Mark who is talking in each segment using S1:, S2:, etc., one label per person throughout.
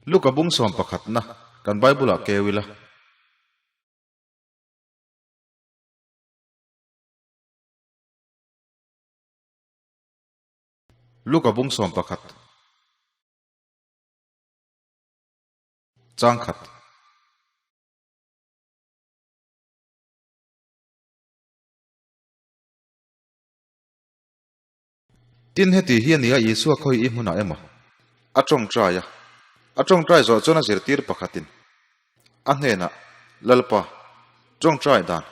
S1: Luka bung sawm pakhatna kan Bible-ah keu ila. Luka bung 11. Chang khat. Tin heti hi a nia Isua khawi i hmunah emaw a tawngtai a, a tawngtai zawh chuan a zirtir pakhatin a hnenah, Lalpa, tawngtai dan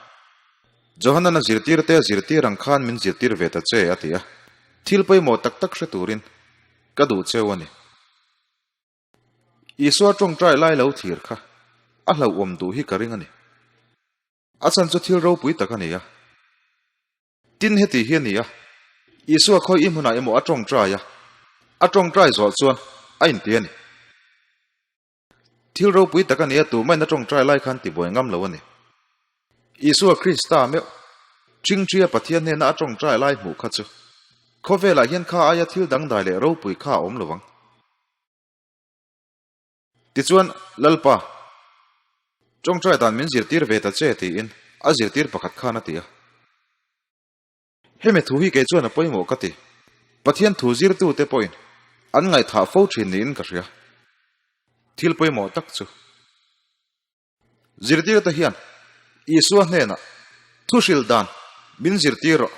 S1: Johanan a zirtirte a zirtir ang khan min zirtir ve ta che, a ti a. Thil pawimawh tak tak hre turin ka duh cheu a ni. Isua tawngtai lai lo thlir kha a hlauhawm duh hi ka ring a ni. A chan chu thil ropui tak a ni a. Tin heti hi a ni a, Isua khawi i hmunah emaw a tawngtai a, a tawngtai zawh chuan a inti a ni. Thil ropui tak a ni a, tumahin a tawngtai lai khan tibuai ngam lo a ni. Isua Krista meuh, Ṭhingṭhia Pathian hnena a tawngtai lai hmuh kha chu khawvelah hian kha aia thil dangdai leh ropui kha a awm lo ang. Tichuan, Lalpa, tawngtai dan min zirtir ve ta che tiin a zirtir pakhat khan a ti a. Hemi thu hi kei chuan a pawimawh ka ti. Pathian thu zirtute pawhin an ngaihthah fo thin niin ka hria. Thil pawimawh tak chu. Zirtirte hian Isua hnenah thuhril dan min zirtir rawh.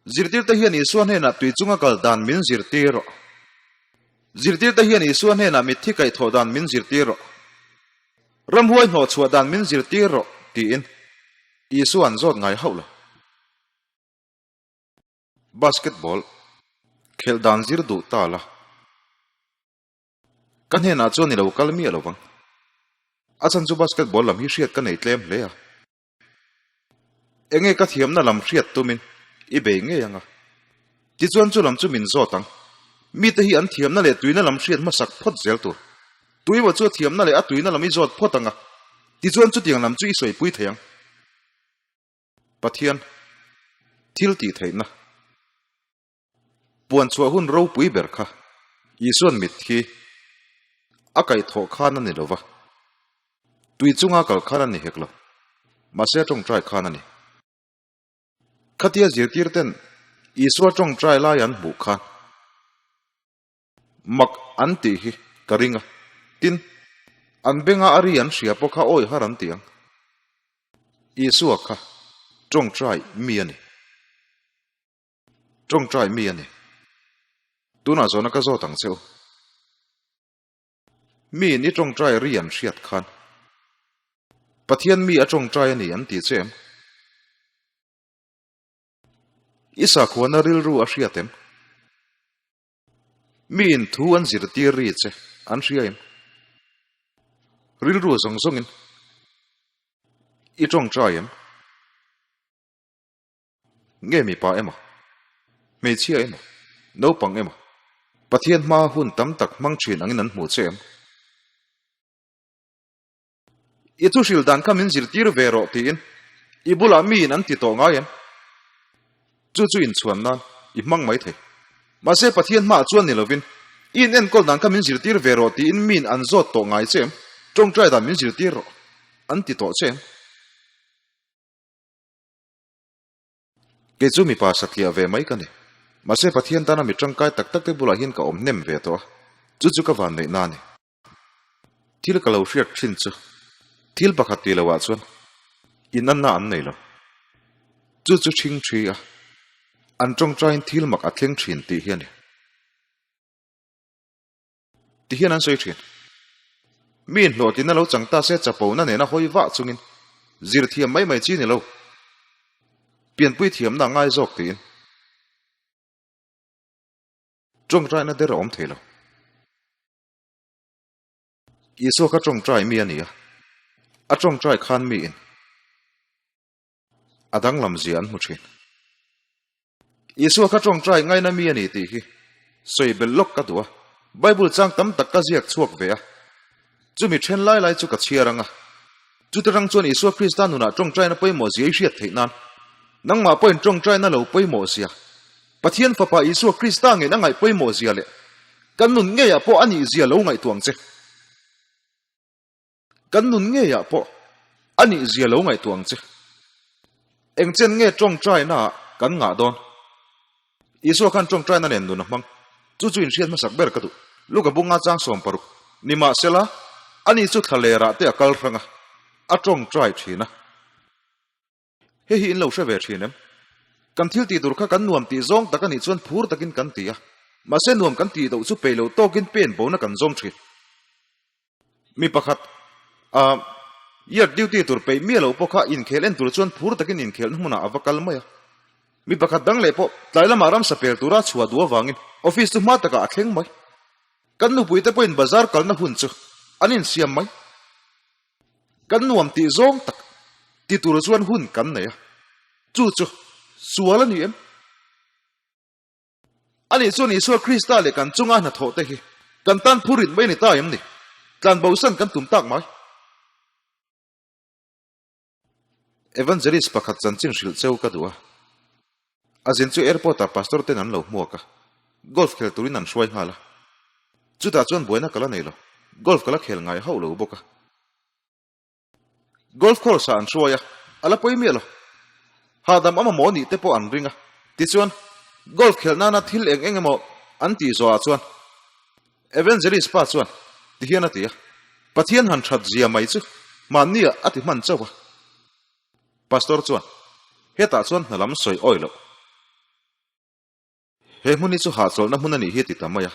S1: Zirtirte hian Isua hnenah tui chunga kal dan min zirtir rawh. Zirtirte hian Isua hnenah mitthi kaihthawh dan min zirtir rawh. Ramhuai hnawhchhuah dan min zirtir rawh tiin Isua an zawt ngai hauh lo. Basketball khelh dan zir duh ta la. Ka hnenah chuan i lo kal miah lo vang. A chhan chu basketball lam hi hriat ka nei tlem hle a. Enge ka thiamna lam hriat tumin i bei ngei ang a. Tichuan chu lam chu min zawt ang. Mite hi an thiamna leh tuina lam hriat hmasak phawt zel tur. Tuimaw chu a thiamna leh a tuina lam i zawt phawt ang a. Tichuan chutiang lam chu i sawipui thei ang. Pathian thil tih theihna. Puan chhuah hun ropui ber kha Isuan mit hi a kaihthawh khan a ni lo va, tui chunga kal khan a ni hek lo, mahse a tawngtai khan a ni. Khatia zirtir ten Isua tawngtai lai an hmuh khan mak an tih hi ka ring a, tin, an benga a ri an hria pawh kha awi har an ti ang. Isua kha tawngtai mi a ni. Tawngtai mi a ni. Tunah zawhna ka zawt ang che u. Miin i tawngtai ri an hriat khan Pathian mi a tawngtai a ni an ti che em? I sakhuana rilru a hriat em? Miin thu an zirtir ri che an hria em? Rilru zawng zawngin i tawngtai em? Nge mipa emaw, hmeichhia emaw, naupang emaw, Pathian hmaa hun tam tak hmang thin angin an hmu che em? I thuhril dan kha min zirtir ve rawh tiin i bulah miin an ti tawh ngai em? Chu chu inchhuan nan i hmang mai thei. Mahse Pathian hmaah chuan ni lovin i in enkawl dan kha min zirtir ve rawh tiin miin an zawt tawh ngai che em? Tawngtai dan min zirtir rawh an ti tawh che em? Kei chu mipa satliah ve mai ka ni. Mahse Pathian tana mi tangkai tak tak te bulah hian ka awm hnem ve tawh a, chu chu ka van neihna a ni. Thil ka lo hriat thin chu thil pakhat tih loh ah chuan inanna an nei lo. Chu chu ṭhing ṭhi a, an tawngtaiin thil mak a thleng thin tih hi a ni. Ti hian an sawi thin. Mi inhlawhtlina lo chang ta se chapona nena hawi vah chungin zir thiam mai mai chi ni lo. Pianpui thiamna a ngai zawk tiin tawngtaina der a awm thei lo. Isua kha tawngtai mi a ni a, a tawngtai khan miin a danglam zia an hmu thin. Isua kha tawngtai ngaina mi a ni tih hi sawi belh lawk ka duh a, Bible chang tam tak ka ziak chhuak ve a, chumi then lai lai chu ka chhiar ang a. Chuta rang chuan Isua Krista nunah tawngtaina pawimawh zia i hriat theih nan, nangmah pawhin tawngtaina lo pawimawh zia, Pathian Fapa Isua Krista ngei a ngaih pawimawh zia leh. Kan nun ngeiah pawh a nih zia lo ngaihtuah ang che. Kan nun ngeiah pawh a nih zia lo ngaihtuah ang che. Eng chen nge tawngtainaah kan ngah dawn? Isua khan tawngtaina nen nun a hmang. Chu chu inhriat hmasak ber ka duh. Luka bunga chang 60. Nimahsela, ani chu thlalerah te a kal hrang a, a tawngtai thin a. Hei hi in lo hre ve thin em? Kan thil tih tur kha kan nuam tih zawng tak a nih chuan phur takin kan ti a, mahse nuam kan tih loh chu peih lo tawkin pen bona kan zawng thin. Mi pakhat, a yard duty tur peih miah loh pawh kha inkhel en tur chuan phur takin inkhelhna hmunah a va kal mai a. Mi pakhat dang leh pawh tlai lamah ramsa pel tura chhuah duh avangin office chu hma takah a thleng mai. Kan nupuite pawhin bazar kalna hun chu an insiam mai. Kan nuam tih zawng tak ti tur chuan hun kan nei a, chu chu sual a ni em? Ani chuan Isua Krista leh kan chunga hnathawh te hi kan tan phurit mai a ni ta em ni? Tlanbosan kan tum tak mai. Evangelist pakhat chanchin hrilh cheu ka duh a. A zin chu airport ah pastor ten an lo hmuak a, golf khel turin an hruai nghal a. Chutah chuan buaina ka la nei lo, golf ka la khel ngai hauh lo bawk a. Golf course ah an hruai a, a la pawi miah lo. Hahdam a mamawh nih te pawh an ring a, tichuan golf khelh nana thil eng eng emaw an tih zawhah chuan Evangelist pa chuan tihian a ti a, Pathian han that zia mai chu hmanni ah a ti hman chauh a. Pastor chuan, Hetah chuan hna lam sawi awi loh. He hmun hi chu hahchawlhna hmun a nih hi a ti ta mai a.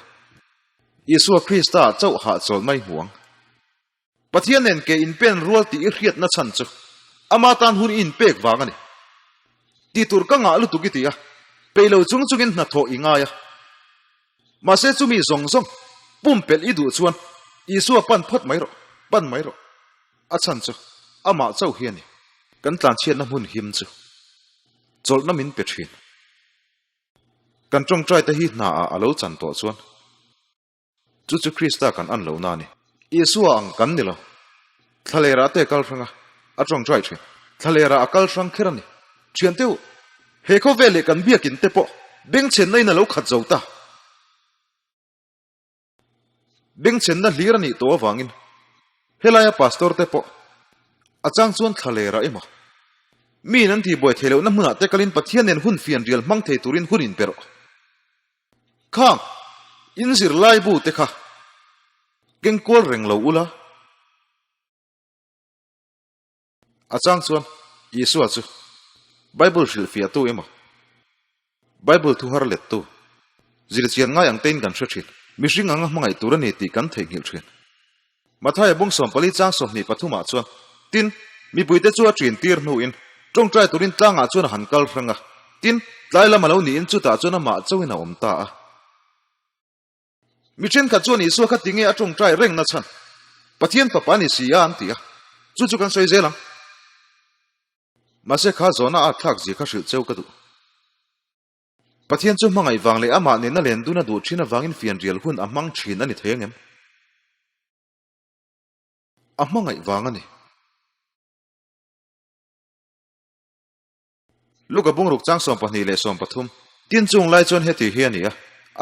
S1: Isua Krista ah chauh hahchawlh mai hmu ang. Pathian nen ke inpen rual tih i hriatna chhan chu ama tan hun i inpek vang a ni. Tih tur ka ngah lutuk i ti a, peih lo chung chungin hnathawh i ngai a. Mahse chumi zawng zawng pumpelh i duh chuan Isua pan phawt mai rawh, pan mai rawh. A chhan chu amah chauh hi a ni. Kan tlanchhiatna hmun him chu chawlhna min pe thin. Kan tawngtai te hi hna ah a lo chan tawh chuan chu chu Krista kan an lohna a ni. Isua ang kan ni lo. Thlalerah te kal hrang a, a tawngtai thin. Thlalerah a kal hrang kher a ni. Thian teuh, he khawvel leh kan biakin te pawh bengchhenna in a lo khat zo ta. Bengchhenna hlir a nih tawh avangin helaia pastor te pawh a chang chuan thla ler ah emaw miin an tihbuai theih lohna hmunah te kalin Pathian nen hun fian rial hmang thei turin hun inpe rawh. Khang in zirlai bu te kha keng kual reng lo ula. A chang chuan Isua chu Bible hrilhfiahtu emaw, Bible thu har lettu, zirchian ngai ang tein kan hre thin. Mihring anga hmangaih tur a ni tih kan theihnghilh thin. Mathaia bung 14 chang 23 ah chuan, Tin, mipuite chu a ṭin tir hnuin ṭawngṭai turin tlangah chuan a han kal hrang a, tin, tlai lam a lo niin chutah chuan amah chauhin a awm ta a. Mi thenkhat chuan Isua kha tinge a tawngtai reng na chhan? Pathian fapa ni si a an ti a, chu chu kan sawi zel ang. Mahse kha zawhna a thlak zia kha hrilh cheu ka duh. Pathian chu hmangaih vang leh amah nena len dun a duh thin avangin fianrial hun a hmang thin a ni thei angem? A hmangaih vang a ni. Luka bungruk chang 12 leh 13. Tin chung lai chuan heti hi a ni a,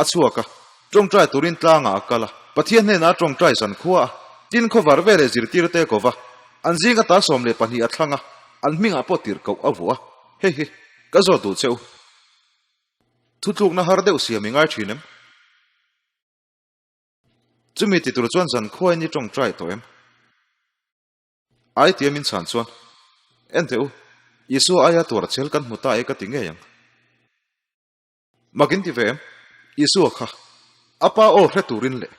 S1: a chhuak a, tawngtai turin tlangah a kal a, Pathian hnenah a tawngtai zan khua a, tin khawvar veleh zirtirte a ko va, an zing ata 12 a thlang a, an hmingah pawh tirhkoh a vuah a, hei hi ka zawt duh che u. Thutlukna har deuh siam i ngai thin em? Chumi ti tur chuan zan khuain i tawngtai tawh em? Ai tia min chhan chuan, En teh u, Isua aia tuar chel kan hmu ta e ka ti ngei ang. Mak in ti ve em? Isua kha a pa aw hre turin leh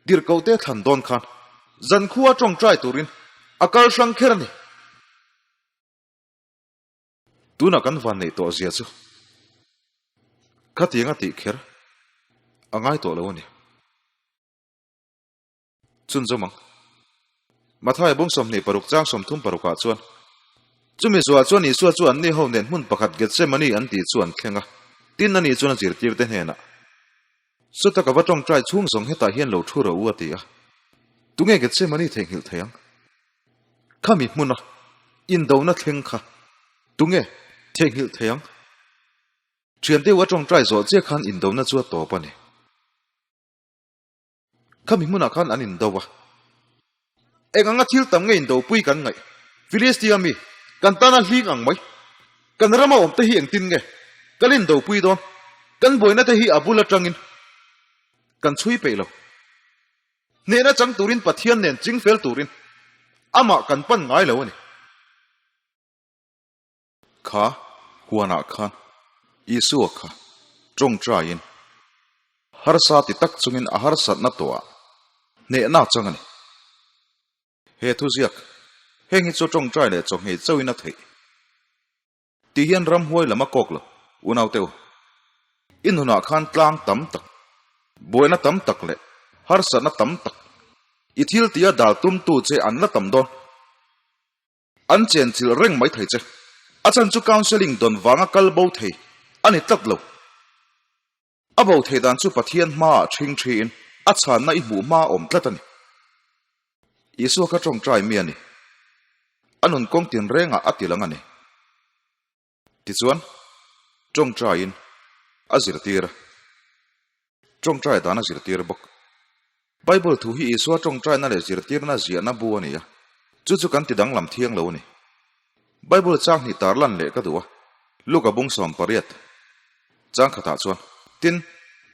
S1: tirhkoh te thlan dawn khan zankhua tawngtai turin a kal hrang kher a ni. Tunah kan van neih tawh zia chu khatiang a tih kher a ngai tawh lo a ni. Chhunzawm ang. Mathaia bung 26 chang 36 ah chuan, Chumi zuah chuan Isua chu anni ho nen hmun pakhat Gethsemane an tih chu an thleng a, tin ani chuan a zirtirte hnenah, Sawta ka va tawngtai chhung zawng hetah hian lo thu rawh u a ti a. Tunge Gethsemane theihnghilh thei ang? Khami hmuna indona thleng kha tunge theihnghilh thei ang? Thian deuh a tawngtai zawh chiah khan indona chu a tawp a ni. Khami hmunah khan an indo a. Eng anga thil tam nge indopui kan ngaih? Filistia mi, kan tana hling ang mai. Kan rama awmte hi engtin nge kan indopui dawn? Kan buaina te hi a bul atangin kan chhui peih lo. Hnehna chang turin Pathian nen chingfel turin amah kan pan ngai lo a ni. Kha huanah khan Isua kha tawngtaiin harsa ti tak chungin a harsatna tawhah hnehna chang a ni. He thuziak, heng hi chu tawngtai leh chawhngei chauhin a theih. Tih hian ramhuai lam a kawk lo, unaute u. I nunah khan tlang tam tak, buaina tam tak leh harsatna tam tak i thil tia dal tumtu che an la tam dawn. An chenchilh reng mai thei che. A chan chu counselling dawn vanga kal bo thei a ni tlat lo. A bo thei dan chu Pathian hmaah ṭhing ṭhiin a chhanna i hmuh hma awm tlat a ni. Isua kha ṭawngṭai mi a ni. A nun kawng tinrengah a tilang a ni. Tichuan, ṭawngṭaiin a zirtir a. Ṭawngṭai dan a zirtir bawk. Bible thu hi Isua ṭawngṭaina leh zirtirna ziahna bu a ni a, chu chu kan ti danglam thiang lo a ni. Bible chang hnih tar lan leh ka duh a, Luka bung 18 chang khatah chuan, Tin,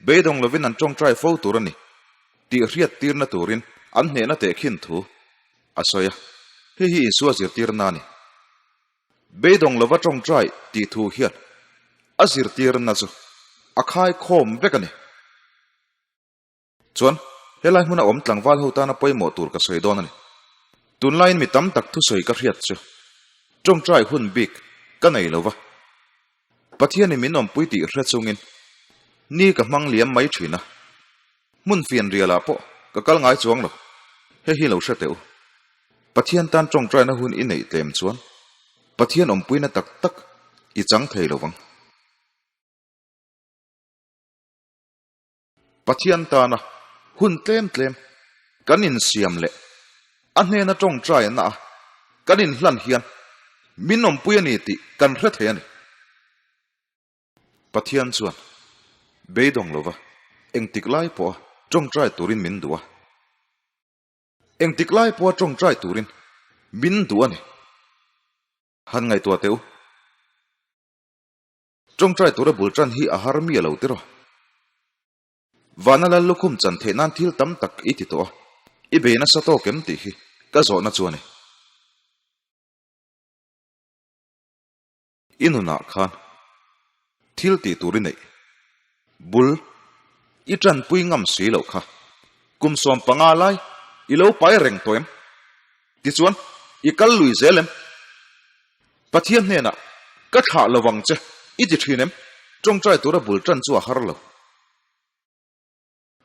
S1: beidawng lovin an ṭawngṭai fo tur a ni tih hriattirna turin an hnehna tehkhin thu a sawi a, hei hi Isua zirtirna a ni. Beidawng lova ṭawngṭai tih thu hian a zirtirna chu a khaikhawm vek a ni. Chuan, helai hmuna awm tlangval ho tana pawimawh tur ka sawi dawn a ni. Tunlaiin mi tam tak thusawi ka hriat chu ṭawngṭai hun bik ka nei lo va, Pathianin min awmpui tih hre chungin ni ka hmang liam mai ṭhin a, hmun fianrialah pawh ka kal ngai chuang lo. Hei hi lo hre teh u. Pathian tan ṭawngṭaina hun i neih tlem chuan Pathian awmpuina tak tak i chang thei lo vang. Pathian tana hun tlem tlem kan insiam leh a hnena ṭawngṭaina a kan inhlan hian min awmpui a ni tih kan hre thei a ni. Pathian chuan beidawng lova engtik lai pawha ṭawngṭai turin min duh a. Engtik lai pawha ṭawngṭai turin min duh a ni. Han ngaihtuah teh u. Ṭawngṭai tura bul ṭan hi a har mi a lo tiraw? Vana lal lukhum chan theih nan thil tam tak i ti tawh a, i bei nasa tawk em tih hi ka zawhna chu a ni. I nunah khan thil tih tur i neih bul i ṭanpui ngam si loh kha kum 15 lai i lo pai reng tawh em? Tichuan i kal lui zel em? Pathian hnenah ka thlah lo vang che i ti thin em? Tawngtai tura bul tan chu a har lo.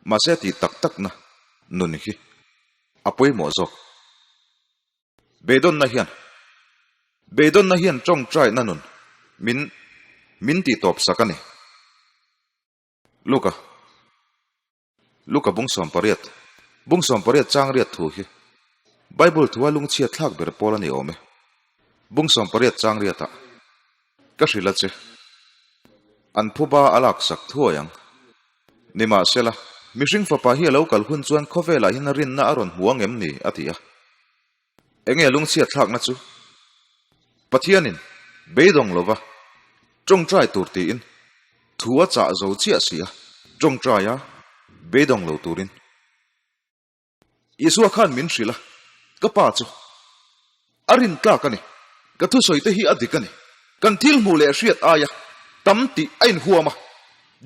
S1: Mahse tih tak takna nun hi a pawimawh zawk. Beidawnna hian Beidawnna hian tawngtaina nun min min tih tawp sak a ni. Luka Luka bung 18, bung 18 chang riat thu hi Bible thua lungchhiat thlak ber pawl a ni awm e. Bung 18 chang riatah ka hrilh a che. An phuba a laksak thuai ang. Nimahsela, mihring fapa hi a lo kal hun chuan khawvelah hian rinna a rawn hmu ang em ni? a ti a. Enge lungchhiat thlakna chu? Pathianin beidawng lova tawngtai tur tiin thu a chah zo chiah si a, tawngtaia beidawng lo turin. Isua khan min hrilh a, ka pa chu a rin tlak a ni, ka thusawi te hi a dik a ni, kan thil hmuh leh hriat aia tam tih a inhuam a,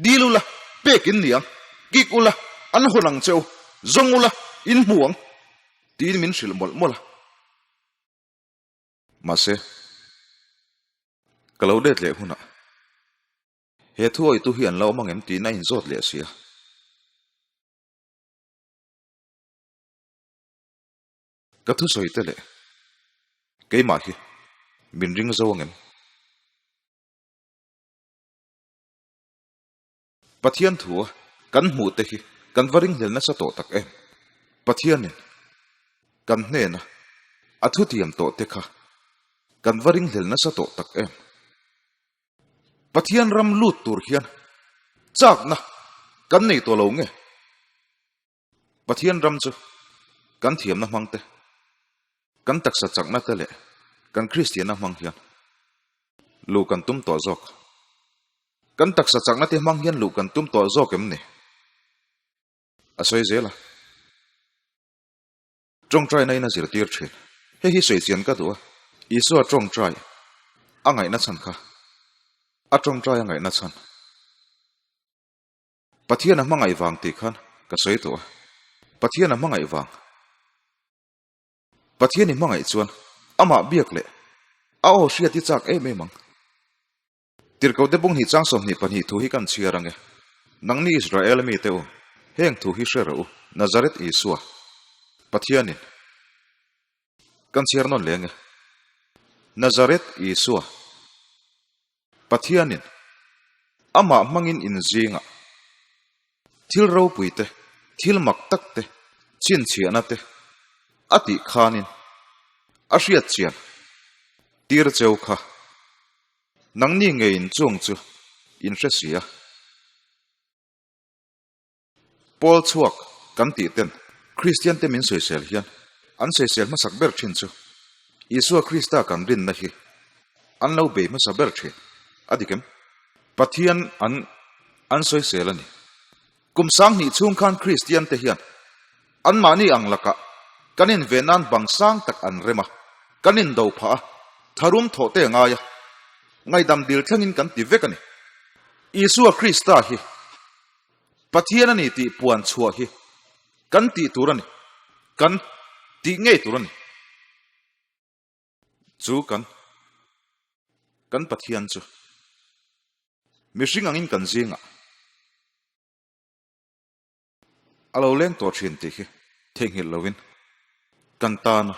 S1: dil ula pek in ni ang, kik ula an hawn ang che u, zawng ula in hmu ang. Tiin min hrilh mawlh mawlh a. Mahse, ka lo let leh hunah he thu awitu hi an la awm ang em tiin a inzawt leh si a. Ka thusawi te leh keimah hi min ring zo ang em? Pathian thua kan hmuh te hi kan va ringhlel nasa tawh tak em? Pathianin kan hnena a thutiam tawh te kha kan va ringhlel nasa tawh tak em? Pathian ram lut tur hian chakna kan nei tawh lo nge? Pathian ram chu kan thiamna hmang te, kan taksa chakna te leh kan Kristianna hmang hian luh kan tum tawh zawk. Kan taksa chakna te hmang hian luh kan tum tawh zawk em ni? A sawi zel a. Tawngtaina in a zirtir thin. Hei hi sawi chian ka duh a, Isua tawngtai a ngaihna chhan kha a tawngtai a ngaihna chhan. Pathian a hmangaih vang tih khan ka sawi tawh a, Pathian a hmangaih vang. Pathian i hmangaih chuan amah biak leh a aw hriat i chak em em ang. Tirhkohte bung hnih chang 22 thu hi kan chhiar ang e. Nangni Israel mite u, heng thu hi hre rawh u, Nazareth Isua, Pathianin kan chhiar nawn leng e. Nazareth Isua, Pathianin amah hmangin inzingah thil ropui te, thil mak tak te, chhinchhiahna te a tih khanin a hriat chian tir cheu kha. Nangni ngeiin chung chu in hre si a. Paul chhuak kan tih ten Kristian te min sawisel hian an sawisel hmasak ber thin chu Isua Krista kan rinna hi an lo bei hmasa ber thin a dik em? Pathian an an sawisel a ni. Kum 2000 chhung khan Kristian te hian anmahni ang lakah kan inve nan bang sang tak an rem a, kan indo phah a, tharum thawh te a ngai a, ngaihdam dil thlengin kan ti vek a ni. Isua Krista hi Pathian a ni tih puan chhuah hi kan tih tur a ni, kan tih ngei tur a ni. Chu kan kan Pathian chu mihring angin kan zingah a lo leng tawh thin tih hi theihnghilh lovin kan tana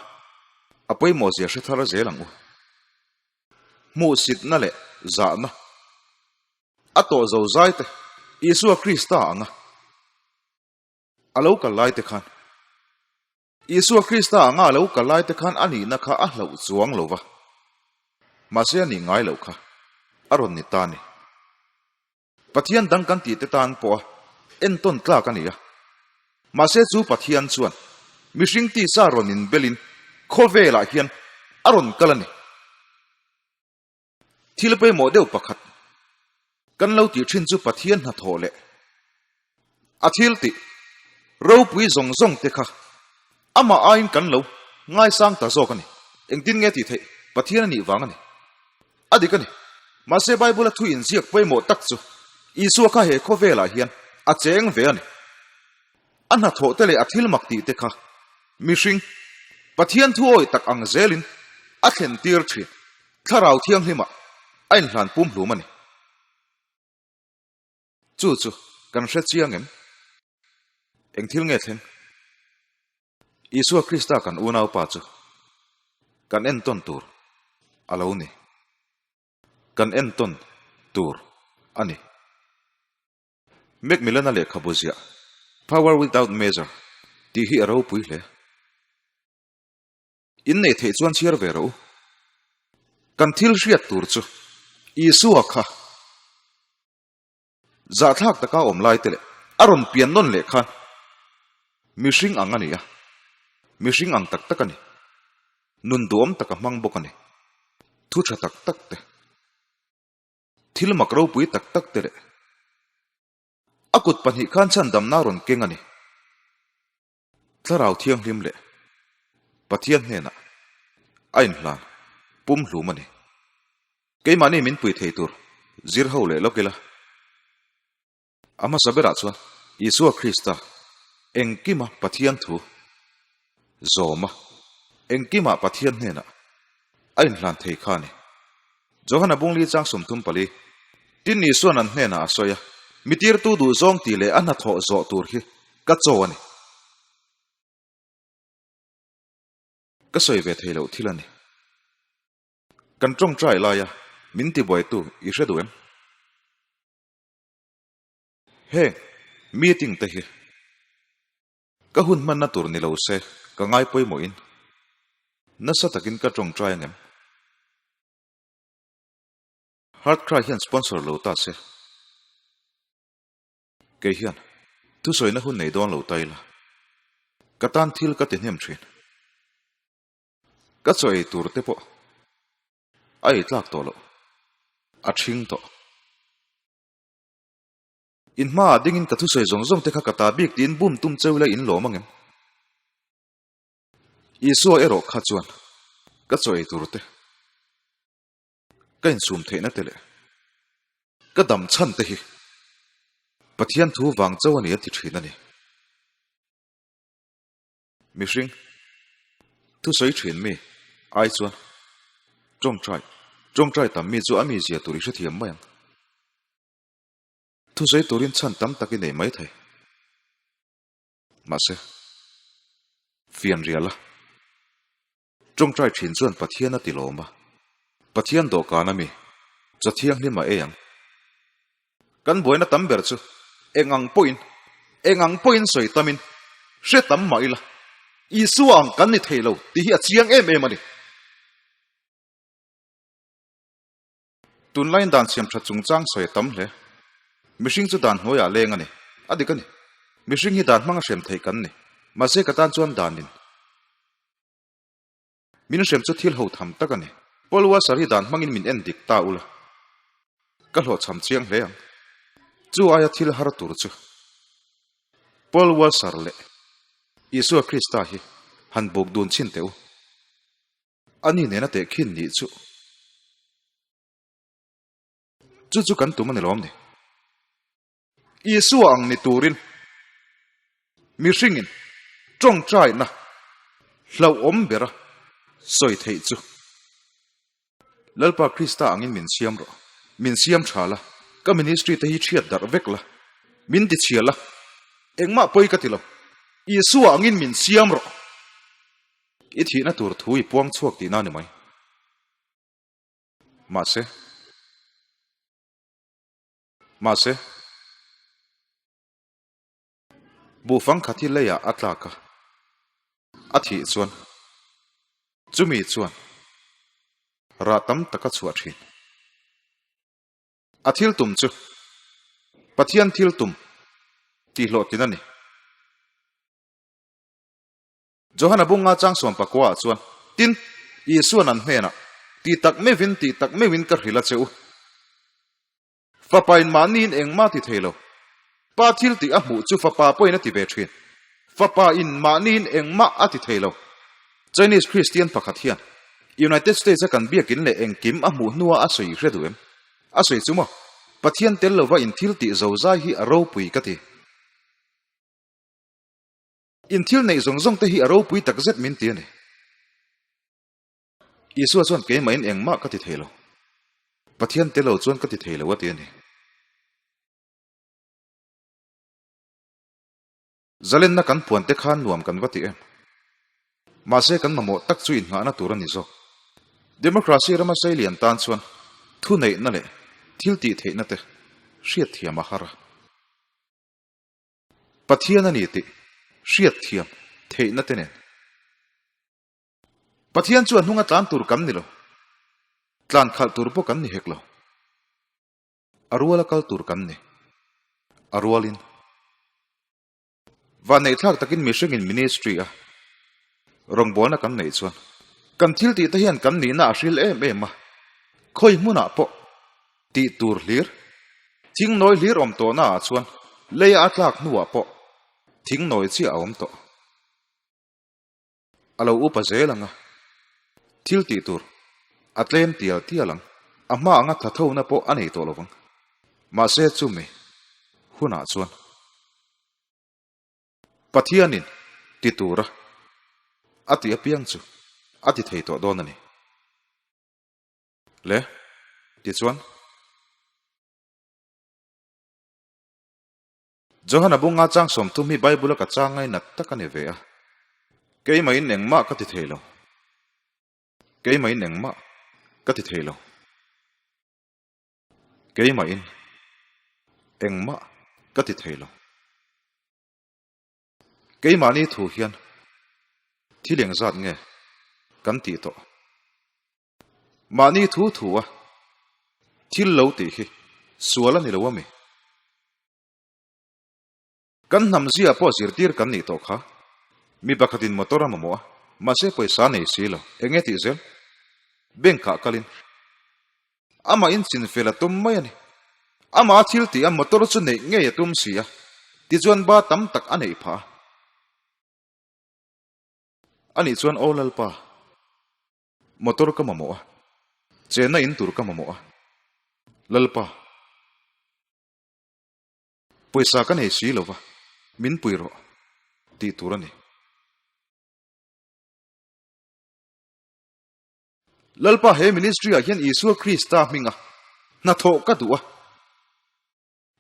S1: a pawimawh zia hre thar zel ang u. Hmuhsitna leh zahna a tawh zo zai te Isua Krista anga a lo kal lai te khan Isua Krista anga a lo kal lai te khan a nihna kha a hlauh chuang lo va, mahse a nih ngai loh kha a rawn ni ta a ni. Pathian dang kan tih te tan pawha entawn tlak a ni a, mahse chu Pathian chuan mihring tisa rawn inbelin khawvelah hian a rawn kal a ni. Thil pawimawh deuh pakhat kan lo tih thin chu Pathian hnathawh leh a thil tih ropui zawng zawng te kha amah aiin kan lo ngaisang ta zawk a ni. Engtin nge tih theih? Pathian a nih vang a ni. A dik a ni. Mahse Bible-a thu inziak pawimawh tak chu Isua kha he khawvelah hian a cheng ve a ni. A hnathawh te leh a thil mak tih te kha mihring, Pathian thu awih tak ang zelin a thlen tir thin. Thlarau Thianghlimah a inhlan pumhlum a ni. Chu chu kan hre chiang em? Eng thil nge thleng? Isua Krista kan unaupa chu kan entawn tur a lo ni. Kan entawn tur a ni. Macmillan-a lehkhabu ziah Power Without Measure tih hi a ropui hle. In nei theih chuan chhiar ve rawh u. Kan thil hriat tur chu Isua kha zahthlak taka awm lai te leh a rawn pian nawn leh khan mihring ang a ni a, mihring ang tak tak a ni. Nun duhawm taka hmang bawk a ni. Thu tha tak tak te. Thil mak ropui tak tak te leh a kut pahnih khan chhandamna rawn keng a ni. Thlarau Thianghlim leh Pathian hnenah a inhlan pumhlum a ni. Keimahni min pui thei tur zir ho leh lawk ila. A hmasa berah chuan Isua Krista engkima Pathian thu zawma engkimah Pathian hnenah a inhlan thei kha a ni. Johana Bungli chang 34, Tin Isua'n an hnenah a sawi a, Mi tirtu duh zawng tih leh a hnathawh zawh tur hi ka chaw a ni. Ka sawi ve thei loh thil a ni. Kan tawngtai laia min tibuaitu i hre duh em? Heng meeting te hi ka hun hmanna tur ni lo se ka ngai pawimawhin nasa takin ka tawngtai angem? Heart Cry hian sponsor lo ta se kei hian thusawina hun nei dawn lo ta ila. Ka tan thil ka ti hnem thin. Ka chaw ei tur te pawh a ei tlak tawh loh, a ṭhing tawh. In hmaah dingin ka thusawi zawng zawng te kha ka ta bik tiin bum tum cheu ila in lawm angem? Isua erawh kha chuan ka chaw ei tur te, ka insum theihna te leh ka dam chhan te hi Pathian thu vang chauh a ni a ti thin a ni. Mihring, thusawi thin mi ai chuan tawngtai, tawngtai tam mi chu a mizia tur i hrethiam mai ang. Thusawi turin chhan tam tak i nei mai thei. Mahse, fian rial a. Tawngtai thin chuan Pathian a ti lawm a. Pathian dawhkan a mi, chaw thianghlim a ei ang. Kan buaina tam ber chu eng ang pawhin, eng ang pawhin sawi tamin hre tam mah ila, Isua ang kan ni thei lo tih hi a chiang em em a ni. Tunlaiin dan siam tha chungchang sawi a tam hle. Mihring chu dan hnuaiah leng a ni. A dik a ni. Mihring hi dan hmanga hrem theih kan ni. Mahse ka tan chuan danin min hrem chu thil ho tham tak a ni. Paul Washer hi dan hmangin min en dik ta ula. Ka hlawhchham chiang hle ang. Chu aia thil har tur chu Paul Washer leh Isua Krista hi han buk dun chhin teh u. Ani nena tehkhin nih chu chu chu kan tum a ni lawm ni. Isua ang ni turin mihringin tawngtaina hlauhawm bera sawi theih chu Lalpa Krista angin min siam rawh, min siam tha la, ka ministry te hi thiat darh vek la, min tichhia la, engmah pawi ka ti lo, Isua angin min siam rawh. I thihna tur thu i puang chhuak tihna a ni mai. Mahse. Mahse. Buhfang khat hi leiah a tlak a, a thih chuan chumi chuan rah tam tak a chhuah thin. A thil tum chu Pathian thil tum tih hlawhtlin a ni. Johana bunga chang 14 ah chuan, Tin, Isua'n an hnenah, Ti tak meuhin, ti tak meuhin ka hrilh a che u. Fapain mahniin engmah ti thei lo. Pa thil tih a hmuh chu fapa pawhin a ti ve thin. Fapain mahniin engmah a ti thei lo. Chinese Kristian pakhat hian United States a kan biakin leh engkim a hmuh hnua a sawi hre duh em? A sawi chu maw? Pathian tel lova in thil tih zozai hi a ropui ka ti. In thil neih zawng zawng te hi a ropui tak zet min ti a ni. Isua chuan keimahin engmah ka ti thei lo. Pathian te lo chuan ka ti thei lo a ti a ni. Zalenna kan puan te khan nuam kan va ti em? Mahse kan mamawh tak chu innghahna tur a ni zawk. Democracy rama seilian tan chuan thuneihna leh thil tih theihna te hriatthiam a har a. Pathian a ni tih hriatthiam theihna te nen. Pathian chu a hnunga tlan tur kan ni lo, tlan khalh tur pawh kan ni hek lo. A ruala kal tur kan ni, a rualin. Vanneihthlak takin mihringin ministry a rawngbawlna kan neih chuan kan thil tih te hian kan nihna a hril em em a, khawi hmunah pawh Tih tur hlir, thing nawi hlir awm tawhna ah chuan leia a tlak hnuah pawh thing nawi chiah a awm tawh. A lo upa zel ang a, thil tih tur a tlem tial tial ang, a hma anga thathona pawh a nei tawh lo vang. Mahse chumi hunah chuan Pathianin ti tura a tih apiang chu a ti thei tawh dawn a ni. Le, tichuan. Johana bunga chang 30 hi Bible-a ka chang ngainat tak a ni ve a. Keimahin engmah ka ti thei lo. Keimahin engmah ka ti thei lo. Keimahin engmah ka ti thei lo. Keimahni thu hian thil engzat nge kan tih tawh? Mahni thu thu a thil lo tih hi sual a ni lo ami? Kan hnam zia pawh zirtir kan nih tawh kha. Mi pakhatin motor a mamawh a, mahse pawisa a nei si lo. Eng nge tih zel? Bank-ah kalin amah in chinfel a tum mai a ni. Amah a thil tih a motor chu neih ngei a tum si a, tichuan ba tam tak a neih phah a. Anih chuan aw Lalpa, motor ka mamawh a, chenna in tur ka mamawh a, Lalpa, pawisa ka nei si lova, min pui rawh tih tur a ni. Lalpa he ministry ah hian Isua Krista hminga hnathawh ka duh a,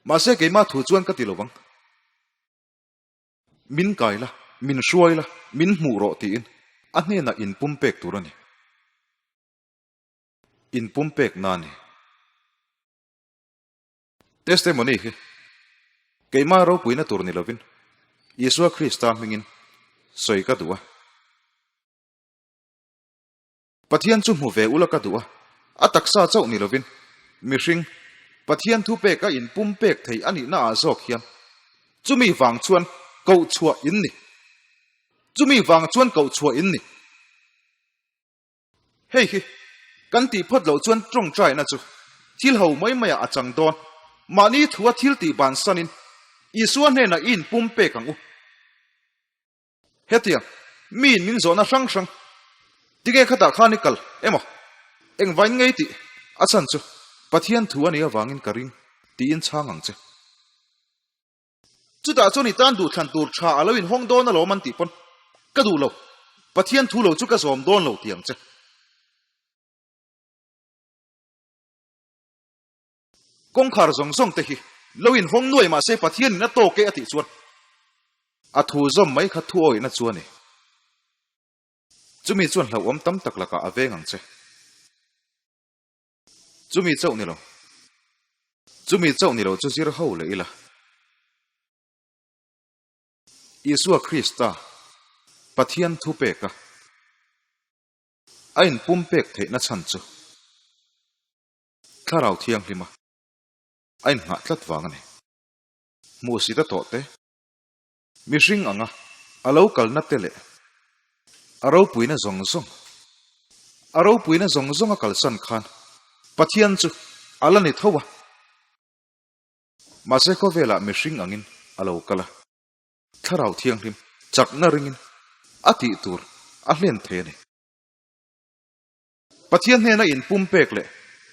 S1: mahse keimah thu chuan ka ti lovang. Min kai la, min hruai la, min hmuh rawh tiin a hnenah inpumpek tur a ni. Inpumpekna a ni. Testimony hi keimah ropuina tur ni lovin Isua Krista hmingin sawi ka duh a. Pathian chu hmu ve ula ka duh a, a taksa chauh ni lovin mihring Pathian thupek a inpumpek thei a nihna ah zawk hian chumi vang chuan koh chhuah in ni. Chumi vang chuan koh chhuah in ni. Hei hi kan tih phawt loh chuan tawngtaina chu thil ho mai maiah a chang dawn. Mahni thua thil tih bansanin Isua hnenah i inpumpek ang u. Hetiang, miin min zawhna hrang hrang, Tinge khatah khan i kal emaw? Engvain ngei tih a chhan chu Pathian thu a nih avangin ka ring tiin chhang ang che. Chutah chuan i tan duhthlan tur tha a lo inhawng dawn alawm an tih pawn ka duh lo, Pathian thu lo chu ka zawm dawn lo ti ang che. Kawngkhar zawng zawng te hi lo inhawng nuai mahse Pathianin a tawk e a tih chuan a thu zawm mai kha thu awihna chu a ni. Chumi chuan hlauhawm tam tak lakah a veng ang che. Chumi chauh ni lo. Chumi chauh ni lo chu zir ho leh ila. Isua Krista, Pathian thupeka a inpumpek theihna chhan chu Thlarau Thianghlima a inngah tlat vang a ni. Hmuhsit a tawh te, mihring anga a lo kalna te leh a ropuina zawng zawng, a ropuina zawng zawng a kalsan khan Pathian chu a la ni tho a. Mahse khawvelah mihring angin a lo kal a, Thlarau Thianghlim chakna ringin a tih tur a hlen thei a ni. Pathian hnena inpumpek leh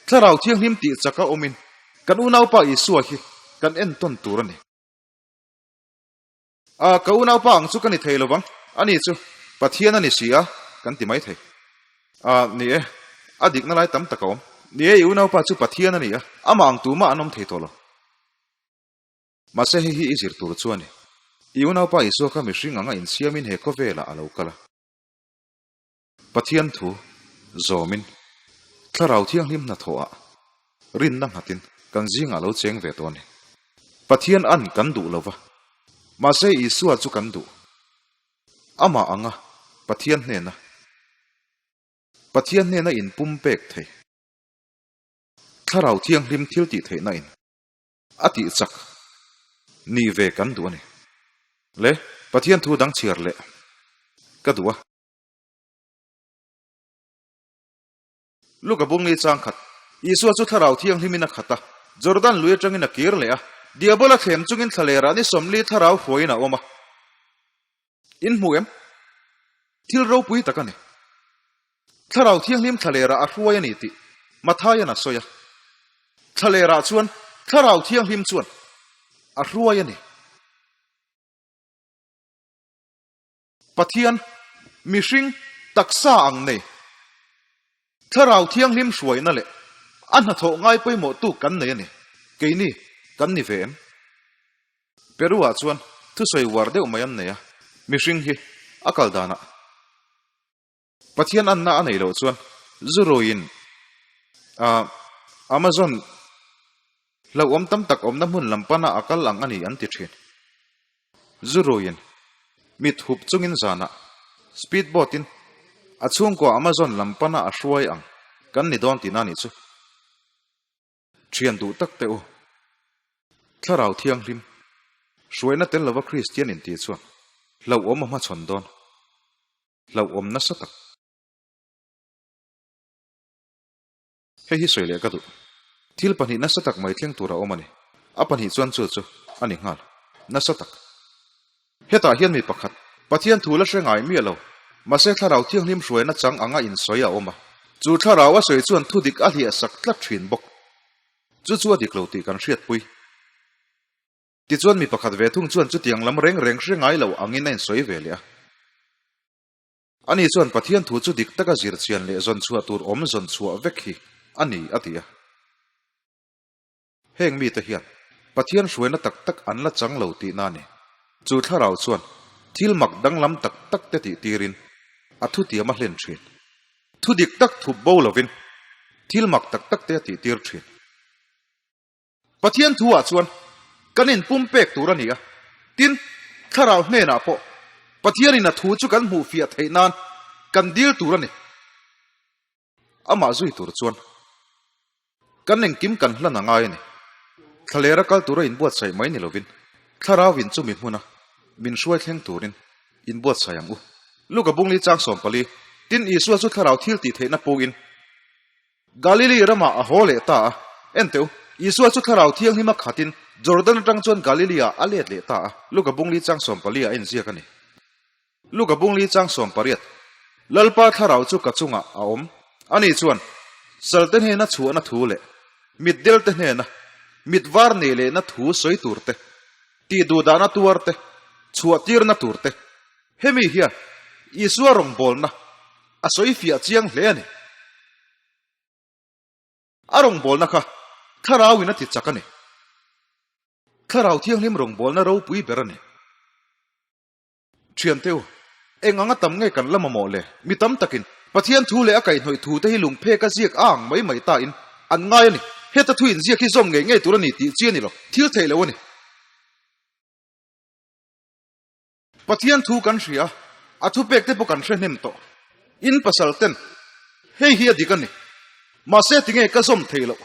S1: Thlarau Thianghlim tih chaka awmin kan unaupa Isua hi kan entawn tur a ni. A, ka unaupa ang chu ka ni thei lovang, ani chu Pathian a ni si a, kan ti mai thei. A, ni e, a dikna lai tam tak a awm. Ni e, i unaupa chu Pathian a ni a, amah ang tumah an awm thei tawh lo. Mahse hei hi i zir tur chu a ni. I unaupa Isua kha mihring anga insiamin he khawvelah a lo kal a. Pathian thu zawmin Thlarau Thianghlim hnathawhah rinna nghatin kan zingah lo cheng ve tawh a ni. Pathian an kan duh lo va, mahse Isua chu kan duh. Amah anga Pathian hnena Pathian hnena inpumpek thei Thlarau Thianghlim thil tih theihna in a tih chak ni ve kan duh a ni. Le Pathian thu dang chhiar leh ka duh a. Luka bungli chang khat, Isua chu Thlarau Thianghlimin a khat a, Jordan lui atangin a kir leh a, Diabola thlem chungin thlalerah ni 40 Thlarau hruaiin a awm a. In hmu em? Thil ropui tak a ni. Thlarau Thianghlim thlalerah a hruai a ni tih Mathaian a sawi a. Thlalerah chuan Thlarau Thianghlim chuan a hruai a ni. Pathian, mihring, taksa ang nei, Thlarau Thianghlim hruaina leh a hnathawh ngai pawimawh tu kan nei a ni. Keini kan ni ve em? Peru-ah chuan thusawi uar deuh mai an nei a, mihring hi a kal danah Pathian anna a neih loh chuan Zuruiin Amazon hlauhawm tam tak awmna hmun lam pana a kal ang a ni an ti thin. Zuruiin mit hup chungin zanah speed boat-in a chhungkua Amazon lam pana a hruai ang kan ni dawn tihna a nih chu. Thian duh tak teh u. Thlarau Thianghlim, hruaina tel lova Kristian intih chuan hlauhawm a hmachhawn dawn. Hlauhawm nasa tak. Hei hi sawi leh ka duh. Thil pahnih nasa tak mai thleng tur a awm a ni. A pahnih chuan chu chu a ni nghal. Nasa tak. Hetah hian mi pakhat, Pathian thu la hre ngai miah lo, mahse thlarau thianghlim hruaina chang anga insawi a awm a. Chu thlarau a sawi chuan thudik a hliah sak tlat thin bawk. Chu chu a dik lo tih kan hriatpui. Tichuan mi pakhat ve thung chuan chutiang lam reng reng hre ngai lo angin a insawi ve leh a. Ani chuan Pathian thu chu dik taka zir chian leh zawn chhuah tur awm zawn chhuah vek hi a ni a ti a. Heng mite hian Pathian hruaina tak tak an la chang lo tihna a ni. Chu thlarau chuan thil mak danglam tak tak te tih tirin a thutiam a hlen thin. Thu dik tak thup bo lovin thil mak tak tak te a tih tir thin. Pathian thu ah chuan kan inpumpek tur a ni a, tin, Thlarau hnenah pawh Pathianin a thu chu kan hmuh fiah theih nan kan dil tur a ni. Amah zui tur chuan kan engkim kan hlan a ngai a ni. Thlalera kal tura inbuatsaih mai ni lovin Thlarauin chumi hmuna min hruai thleng turin inbuatsaih ang u. Luka Bungli chang 14, Tin, Isua chu Thlarau thil tih theihna puin, Galili ramah a haw leh ta a. Enteh u, Isua chu Thlarau Thianghlima khatin Jordan atang chuan Galili-ah a let leh ta a. Luka bungli chang 14 a enziak a ni. Luka bungli chang 18, Lalpa Thlarau chu ka chungah a awm. Ani chuan, Salte hnena chhuahna thu leh mitdelte hnena mit var nei lehna thu sawi tur te, tihduhdahna tuar te, chhuahtirna tur te, hemi hian Isua rawngbawlna a sawi fiah chiang hle a ni. A rawngbawlna kha Thlarauin a ti chak a ni. Thlarau Thianghlim rawngbawlna ropui ber a ni. Thiante u, eng anga tam nge kan la mamawh le? Mi tam takin Pathian thu leh a kaihhnawih thu te hi lungphek a ziak a ang mai mai ta in an ngai a ni. Heta thu inziak hi zawm ngei ngei tur a ni tih chi a ni lo, thil theih lo a ni. Pathian thu kan hria, a thupek te pawh kan hre hnem tawh. In pasal ten, hei hi a dik a ni. Mahse tinge ka zawm thei loh.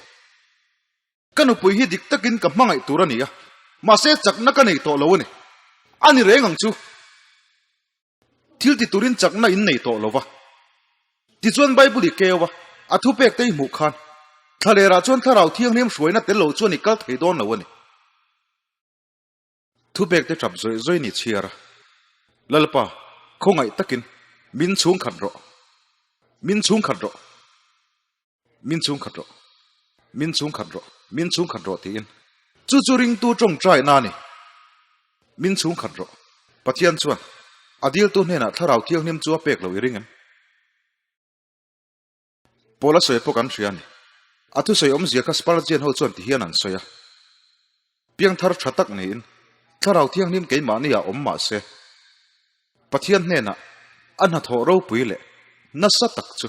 S1: Ka nupui hi dik takin ka hmangaih tur a ni a, mahse chakna ka nei tawh lo a ni. A ni reng ang chu. Thil ti turin chakna in nei tawh lo va. Tichuan Bible i keu a, a thupek te i hmuh khan, thlalerah chuan Thlarau Thianghlim hruaina tel lo chuan i kal thei dawn lo a ni. Thupek te tap zawih zawih ni chhiar a, Lalpa, khawngaih takin min chhungkhat rawh, min chhungkhat rawh, min chhungkhat rawh, min chhungkhat rawh, min chhungkhat rawh tiin chu chu ringtu tawngtaina a ni. Min chhungkhat rawh. Pathian chuan a diltu hnenah Thlarau Thianghlim chu a pek lo i ring em? Paul a sawi pawh kan hria a ni. A thusawi awmzia kha Spurgeon ho chuan tihian an sawi a, Piangthar tha tak niin Thlarau Thianghlim keimahni ah awm mah se, Pathian hnenah a hnathawh ropui leh nasa tak chu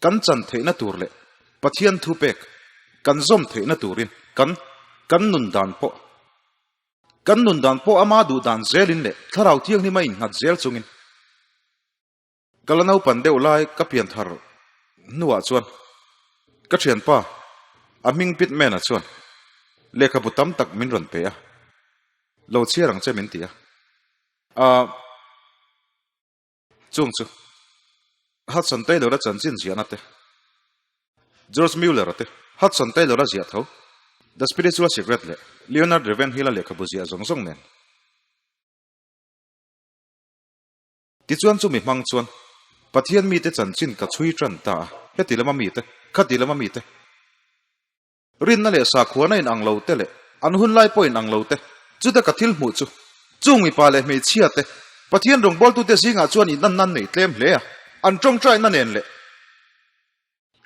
S1: kan chan theihna tur leh Pathian thupek kan zawm theihna turin kan kan nun dan pawh kan nun dan pawh ama duh dan zelin leh Thlarau Thianghlim a innghat zel chungin Ka la naupan deuh lai ka pian thar hnuah chuan ka thianpa a hming Pitman-a chuan lehkhabu tam tak min rawn pe a, lo chhiar ang che min ti a. Ahh chung chu Hudson Taylor-a chanchin ziahna te, George Mueller-a te, Hudson Taylor-a ziah tho, The Spiritual Secret leh Leonard Ravenhill-a lehkhabu ziah zawng zawng nen. Tichuan chumi hmang chuan Pathian mite chanchin ka chhui tan ta a, heti lama mite, khati lama mite, rinna leh sakhuana inang lo te leh an hun lai pawh inang lo te, chuta ka thil hmuh chu chung mipa leh hmeichhia te, Pathian rawngbawltute zingah chuan inanna an nei tlem hle a, an tawngtaina nen leh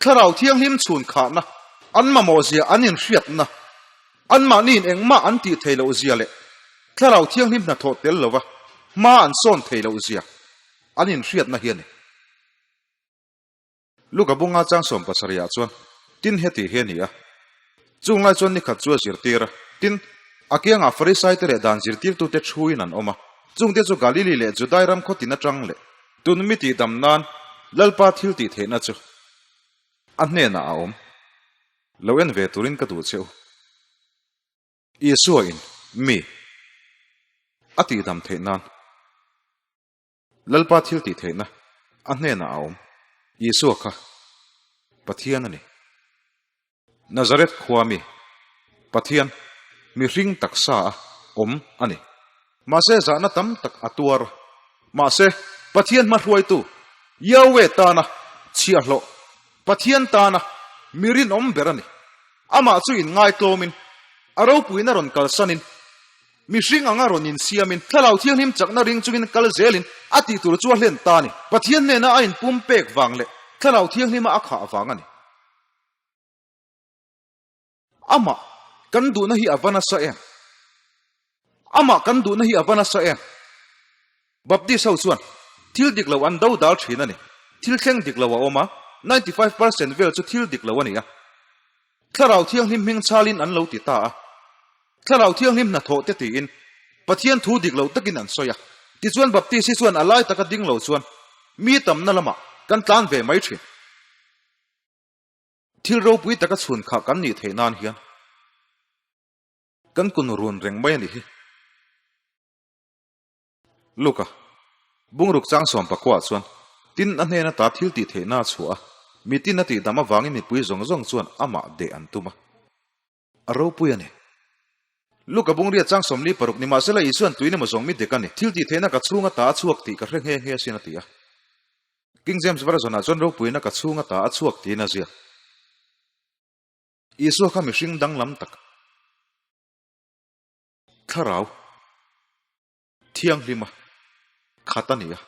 S1: Thlarau Thianghlim chhun khahna, an mamawh zia an inhriatna, anmahniin engmah an tih thei loh zia leh Thlarau Thianghlim hnathawh tel lova hma an sawn thei loh zia an inhriatna hi a ni. Luka bunga chang 70 ah chuan tin heti hi a ni a, chung lai chuan nikhat chu a zirtir a, tin, a kiangah Farisaite leh dan zirtirtute thuin an awm a, chungte chu Galili leh Judai ram khawtin atang leh Tun mi tihdam nan Lalpa thil tih theihna chu a hnenah a awm. Lo en ve turin ka duh che u. Isua in mi a tihdam theih nan Lalpa thil tih theihna. A hnenah a awm. Isua kha Pathian a ni. Nazareth khua mi, Pathian, mihring taksa a awm a ni. Mahse zahna tam tak a tuar a. Mahse, Pathian hmahruaitu, Yahweh tana chhiahhlawh, Pathian tana mi rinawm ber a ni. Amah chu inngaitlawmin, a ropuina rawn kalsanin, mihring anga rawn insiamin, Thlarau Thianghlim chakna ring chungin kal zelin a tih tur chu a hlen ta a ni. Pathian hnena a inpumpek vang leh Thlarau Thianghlima a khah vang a ni. Amah kan duhna hi a va nasa em? Amah kan duhna hi a va nasa em? Baptist ho chuan thil dik lo an do dal thin a ni. Thil thleng dik lo a awm a, 95% vel chu thil dik lo a ni a. Thlarau Thianghlim hming chhalin an lo ti ta a. Thlarau Thianghlim hnathawh te tiin Pathian thu dik lo takin an sawi a. Tichuan Baptist hi chuan a lai taka ding lo chuan mi tamna lamah kan tlan ve mai thin. Thil ropui taka chhun khah kan nih theih nan hian kan kun run reng mai a nih hi. Luka, bungruk chang sawm pakuah chuan tin a hnen ata thil tih theihna a chhuah a, mitin a tihdam avangin mipui zawng zawng chuan amah deh an tum a. A ropui a ni. Luka bungria chang 46 nimahsela Isuan tuin emaw zawng mi dek a ni. Thil tih theihna ka chhung ata a chhuak tih ka hre nghe nghe asin a ti a. King James Version ah chuan ropuina ka chhung ata a chhuak tiin a ziak. Isua kha mihring danglam tak, thlarau thianghlima khat a ni a.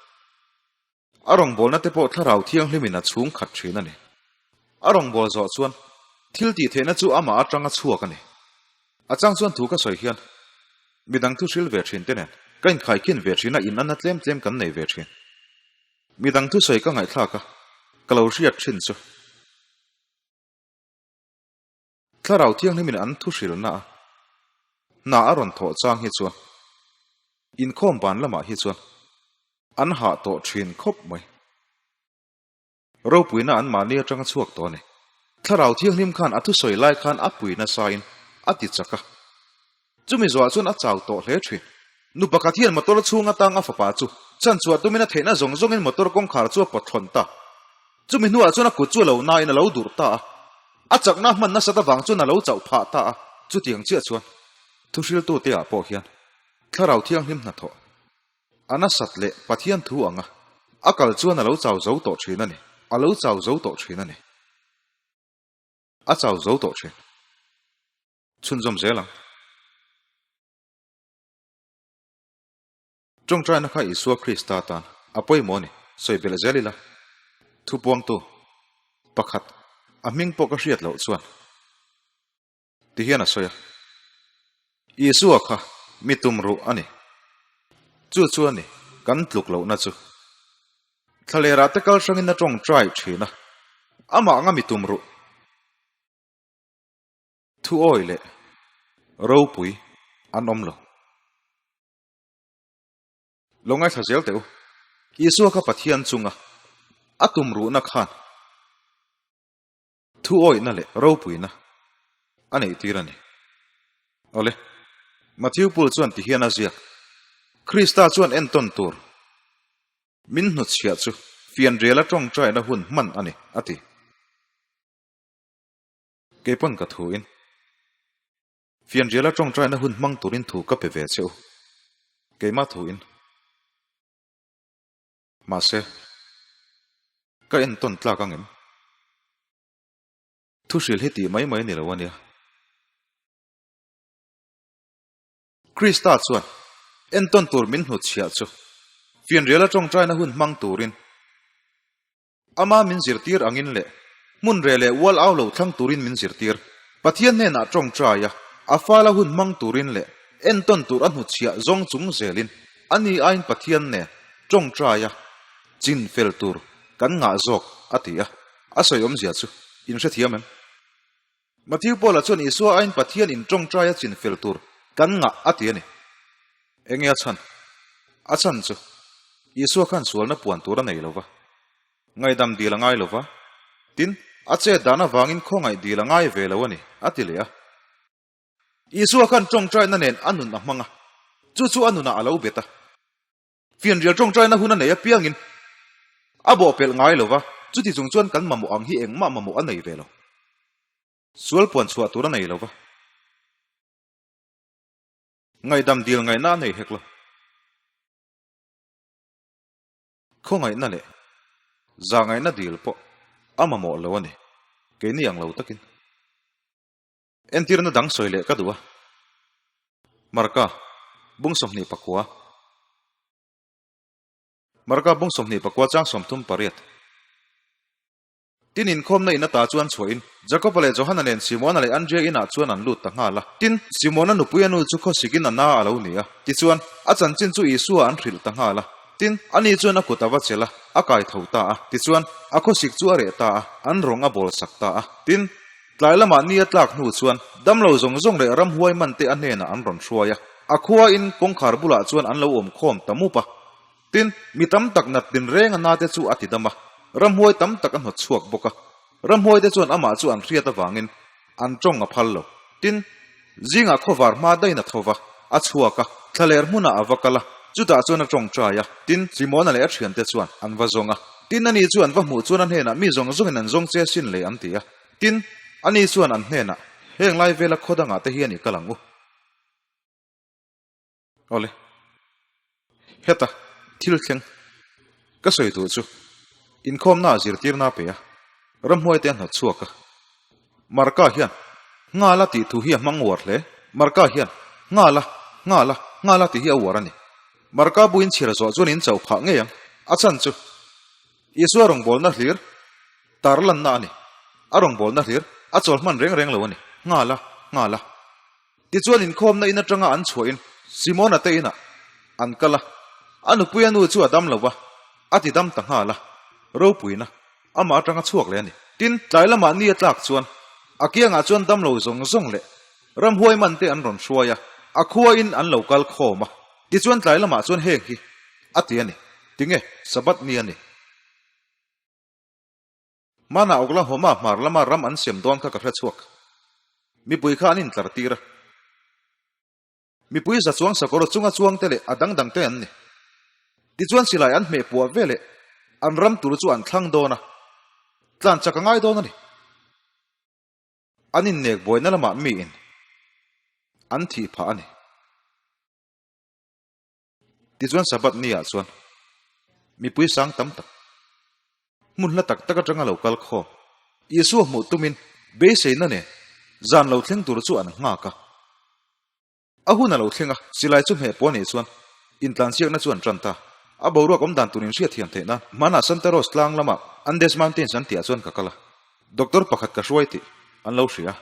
S1: A rawngbawlna te pawh Thlarau Thianghlimin a chhung khat thin a ni. A rawngbâwl zawh chuan thil tih theihna chu amah atanga chhuak a ni. A chang chuan thu ka sawi hian midang thu hril ve thin te nen ka inkhaikhin ve thin a, inanna tlem tlem kan nei ve thin. Midang thusawi ka ngaihthlak a, ka lo hriat thin chu. Thlarau Thianghlimin an thu hrilhna a hna a rawn thawh chang hi chuan inkhawm ban lamah hi chuan an hah tawh thin khawp mai. Ropuina an mahni atanga chhuak tawh a ni. Thlarau Thianghlim khan a thusawi lai khan a pui nasain a ti chak a. Chumi zawhah chuan a chau tawh hle thin. Nu pakhat hian motor chhung atang a fapa chu chhanchhuah tumin a theihna zawng zawngin motor kawngkhar chu a pawt thlawn ta. Chumi hnuah chuan a kut chu a lo nain a lo durh ta a. A chakna hman nasat avang chuan a lo chauh phah ta a. Chutiang chiah chuan thuhriltute ah pawh hian Thlarau Thianghlim hnathawh a nasat leh Pathian thu anga a kal chuan a lo chau zo tawh thin a ni. A lo chau zo tawh thin a ni. A chau zo tawh thin. Chhunzawm zel ang. Tawngtaina kha Isua Krista tan a pawimawh a ni. Sawi belh zel ila. Thupuangtu pakhat a hming pawh ka hriat loh chuan ti hian a sawi a, Isua kha mi tum ruh a ni. Chu chu a ni kan tluk lohna chu. Thlalerah te kal hrangin a tawngtai thin a, amah anga mi tum ruh. Thu awi leh ropui an awm lo. Lo ngaithla zel teh u. Isua kha Pathian chunga a tum ruhna khan thu awihna leh ropuina a neih tir a ni. Awle, Matthew Pool chuan ti hian a ziak, Krista chuan entawn tur min hnutchhiah chu fianriala tawngtaina hun hman a ni, a ti. Kei pawn ka thu in. Fianriala tawngtaina hun hmang turin thu ka pe ve che u. Keimah thu in. Mahse, ka entawn tlak ang em? Thu hril hi tih mai mai a ni lo a nia. Krista chuan entawn tur min hnutchhiah chu fianriala tawngtaina hun hmang turin Ama min zirtir angin leh hmun reh leh ual au lo thlang turin min zirtir. Pathian hnenah tawngtai a, a fala hun hmang turin leh entawn tur a hnutchhiah zawng chung zelin ani aiin Pathian nen tawngtai a, chin fel tur kan ngah zawk a ti a. A sawi awmzia chu in hrethiam em? Matthew Paula chuan Isua aiin Pathian in tawngtai a chin fel tur kan ngah a ti a ni. Enge a chhan? A chhan chu Isua khan sualna puan tur a nei lo va, ngaihdam dil a ngai lo va, tin, a chet dan avangin khawngaih dil a ngai ve lo a ni, a ti leh a. Isua khan tawngtaina nen a nun a hmang a, chu chu a nunah a lo bet a. Fianrial tawngtaina hun a nei apiangin. A bawhpelh ngai lo va, chuti chung chuan kan mamawh ang hi engmah mamawh a nei ve lo. Sual puan chhuah tur a nei lo va. Ngaihdam dil ngaihna a nei hek lo. Khawngaihna leh zahngaihna dil pawh a mamawh lo a ni, keini ang lo takin. Entirna dang sawi leh ka duh a. Marka, bung 29. Marka bung 24 chang 38. Tin, inkhawmna in ata chuan chhuahin Jakoba leh Johana nen Simona leh Andria inah chuan an lut ta nghal a. Tin, Simona nupui a nu chu khawsikin a na a lo ni a. Tichuan, a chanchin chu Isua an hrilh ta nghal a. Tin, ani chuan a kut a va chelh a, a kai tho ta a. Tichuan, a khawsik chu a reh ta a, an rawng a bawl sak ta a. Tin, tlai lamah ni a tlak hnu chuan damlo zawng zawng leh ramhuai man te a hnenah an rawn hruai a. A khua in kawngkhar bulah chuan an lo awm khawm ta mup a. Tin, mi tam tak nat tinreng a nate chu a ti dam a, ramhuai tam tak a hnawt chhuak bawk a. Ramhuaite chuan amah chu an hriat avangin an tawng a phal lo. Tin, zingah khawvar hma daiin a tho va, a chhuak a, thlaler hmunah a va kal a, chutah chuan a tawngtai a. Tin, Simona leh a thiante chuan an va zawng a. Tin, ani chu an va hmuh chuan a hnenah mi zawng zawngin an zawng che sin leh an ti a. Tin, ani chuan an hnenah, Heng lai vela khaw dangah te hian i kal ang u. Awle. Heta, thil thleng. Ka sawi duh chu, inkhawmna ah zirtirna a pe a, ramhuai te a hnawt chhuak a. Marka hian, Nghala tih thu hi a hmang uar hle. Marka hian, Nghala, Nghala, Nghala tih hi a uar a ni. Marka bu in chhiar zawh chuan in chauh phah ngei ang. A chhan chu, Isua rawngbawlna hlir tarlanna a ni. A rawngbawlna hlir a chawl hman reng reng lo a ni. Nghala, Nghala. Tichuan inkhawmna in atanga an chhuahin Simona te inah an kal a, a nupui a nu chu a dam lo va, a ti dam ta nghal a, ropuina amah atanga chhuak leh a ni. Tin, tlai lamah ni a tlak chuan a kiangah chuan dam lo zawng zawng leh ramhuai man te an rawn hruai a, a khuain an lo kal khawm a. Tichuan tlai lamah chuan heng hi a ti a ni, Tinge Sabbath ni a ni? Hmanah Oklahoma hmar lama ram an sem dawn kha ka hre chhuak. Mipui kha an intlar tir a. Mipui za chuang sakawr chunga chuangte leh a dang dangte an ni. Tichuan silai an hmeh puah ve leh an ram tur chu an thlang dawn a, tlan chak a ngai dawn a ni. An innek buaina lamah miin an thih phah a ni. Tichuan Sabbath ni ah chuan mipui sang tam tak, hmun hla tak tak atanga lo kal khawm, Isua hmuh tumin beiseina nen zan lo thleng tur chu an nghak a. A hun a lo thleng a, silai chu hmeh pawh a nih chuan intlansiakna chu an tan ta. A boruak awm dan tur inhriatthiam theih nan hmanah Santa Rose tlang lama Andes Mountains an tihah chuan ka kal a, doctor pakhat ka hruai tih an lo hria.